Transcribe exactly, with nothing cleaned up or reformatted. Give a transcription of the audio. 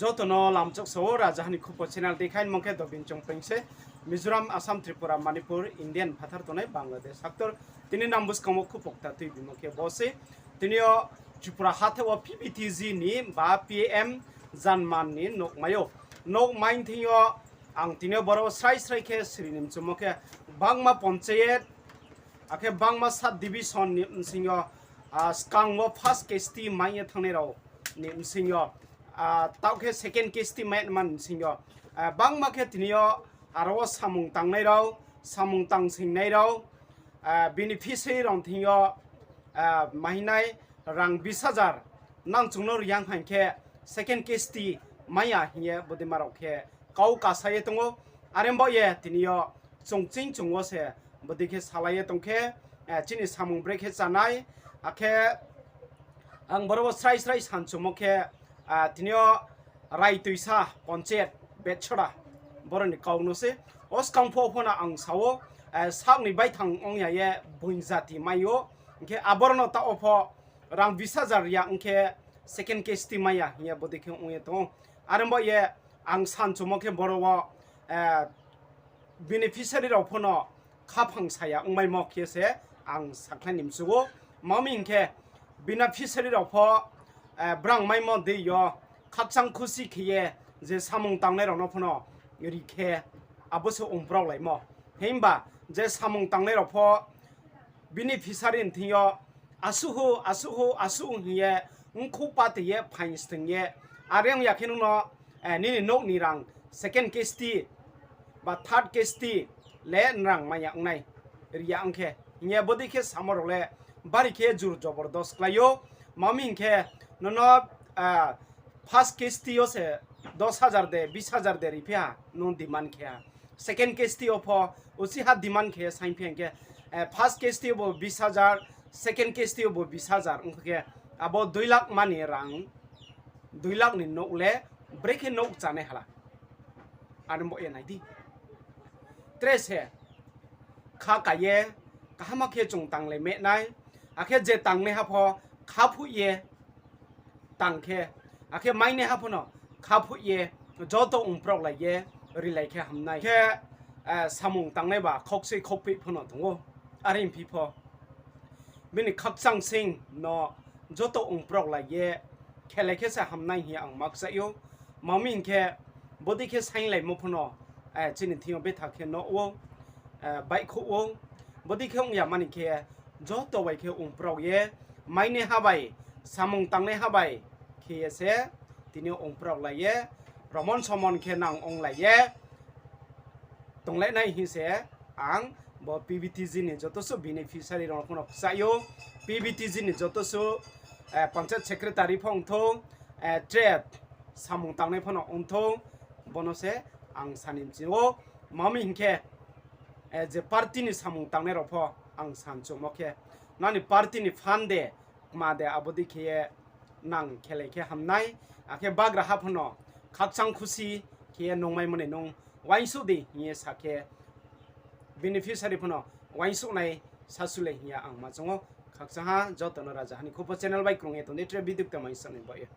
Joto no lamchok sa ou, Rajaha ni Khupo channel dei khaimo khe Dobin Chongpeng se. Mizoram, Assam, Tripura, Manipur, Indian phathar tongnai Bangladesh haktor. Tini nang buskang wo khupo kta tuibimo khe bo se. Tini yo Tripura hathái wo P V T G ni ba P M Janman ni nouh mai ou. Nouh mai thing yo ang tini yo boro srai srai khe siri ni mchumo khe bangma panchayat, akhe bangma sub division ni bsing yo, skang wo first kisti mai ye thanngnai rao ni bsing yo, taoh khe second kisti mai man bsing yo, bangma khe tini yo aro wo samung tangnai rao, samung tang singnai rao, beneficiary rao thing yo, mahinai rang bis hajar nang chung no ri ya hing khe second kisti mai ya hing ye bodei ma rao khe kau kasa ye tong ou. Are baoh ye tini yo chung ching chung wo se bodei khe salai ye tong khe, chini samung brekhe chánai, akhe ang boro wo srai srai sanchumo khe, tini yo Raitoisa panchayat Betchora, boro ni kau no se. O skang pho pho no ang sa ou, sak ni baithang ong ya ye boing jati mai ou. Hing khe aboro no taoh wo pho rang bis hajar ri ya ong khe second kisti mai ya hing ye bodei khe ong ye tong ou. Are baoh ye ang sanchumo khe boro wo beneficiary rao pho no khaphang saya ongmaimo khe se ang sakhlai ni mchu ou. Tma hing khe beneficiary rao pho brang maimo dei yo khakchang khusi khe ye je samung tangnai rao no pho no ri khe abo se ongpraolaimo. Himba je samung tangnai rao pho beneficiary ni thing yo asuh hou, asuh hou, asuh hing ye, mkhu pate ye, phaing sthing ye, are ong ya khe nung no nini nouh ni rang second kisti ba third kisti le nrang mai ya ong nai, ri ya ong khe. Hing ye bodei khe samo rao le bari khe jur jobordos klái ou. Tma hing khe, nono first kisti yo se dos hajar de, bis hajar de ri phi ha, nung demand khe ha. Second kisti yo pho uchih ha demand khe saing phi hing khe, first kisti yo bo bis hajar, second kisti yo bo bis hajar ong khe, abo dui lakh mani rang, dui lakh ni nouh le brekhe nouh chánai hala? Are baoh ye nai di. Tre se kha ka ye, kaham khe chung tanglai mehnai, akhe je tangnaiha pho khaphuh ye tang khe, akhe mainaiha pho no khaphuh ye joto ongpraolai ye rilai khe hamnai. Khe samung tangnai ba khoksei khokphi pho no tong ou. Are phi pho bini khakchang sing no joto ongpraolai ye khelai khe se hamnai hing ye ang ma kchaih ou. Tma hing khe, bodei khe sainglaimo pho no chini thing yo betha khe no ou, baihkhouh ou. Bodei khe ong ya mani khe, joto bai khe ongprao ye, mainaiha bai, samung tangnaiha bai khe ye se tini yo ongpraolai ye, romon somon khe nang onglai ye tonglai nai hing se ang bo P V T G ni joto suh beneficiary rao no pho no kchaih ou. P V T G ni joto suh panchayat secretary pho ong thou, tre samung tangnai pho no ong thou, bo no se ang sa ni mchu ou. Tma hing khe, je party ni samung tangnai rao pho ang sanchumo khe, nani party ni fund de, kma de, abo dei khe ye nang khelai khe hamnai, akhe bagraha pho no khakchang khusi khe ye nungmaimo ni nung uaingsouh di hing ye sa khe, beneficiary pho no uaingsouh nai sasu le hing ye ang ma choung ou. Khakchang ha, joto no Rajaha ni Khupo channel bai krung ye tong di, tre video kta mai sa ni baoh ye.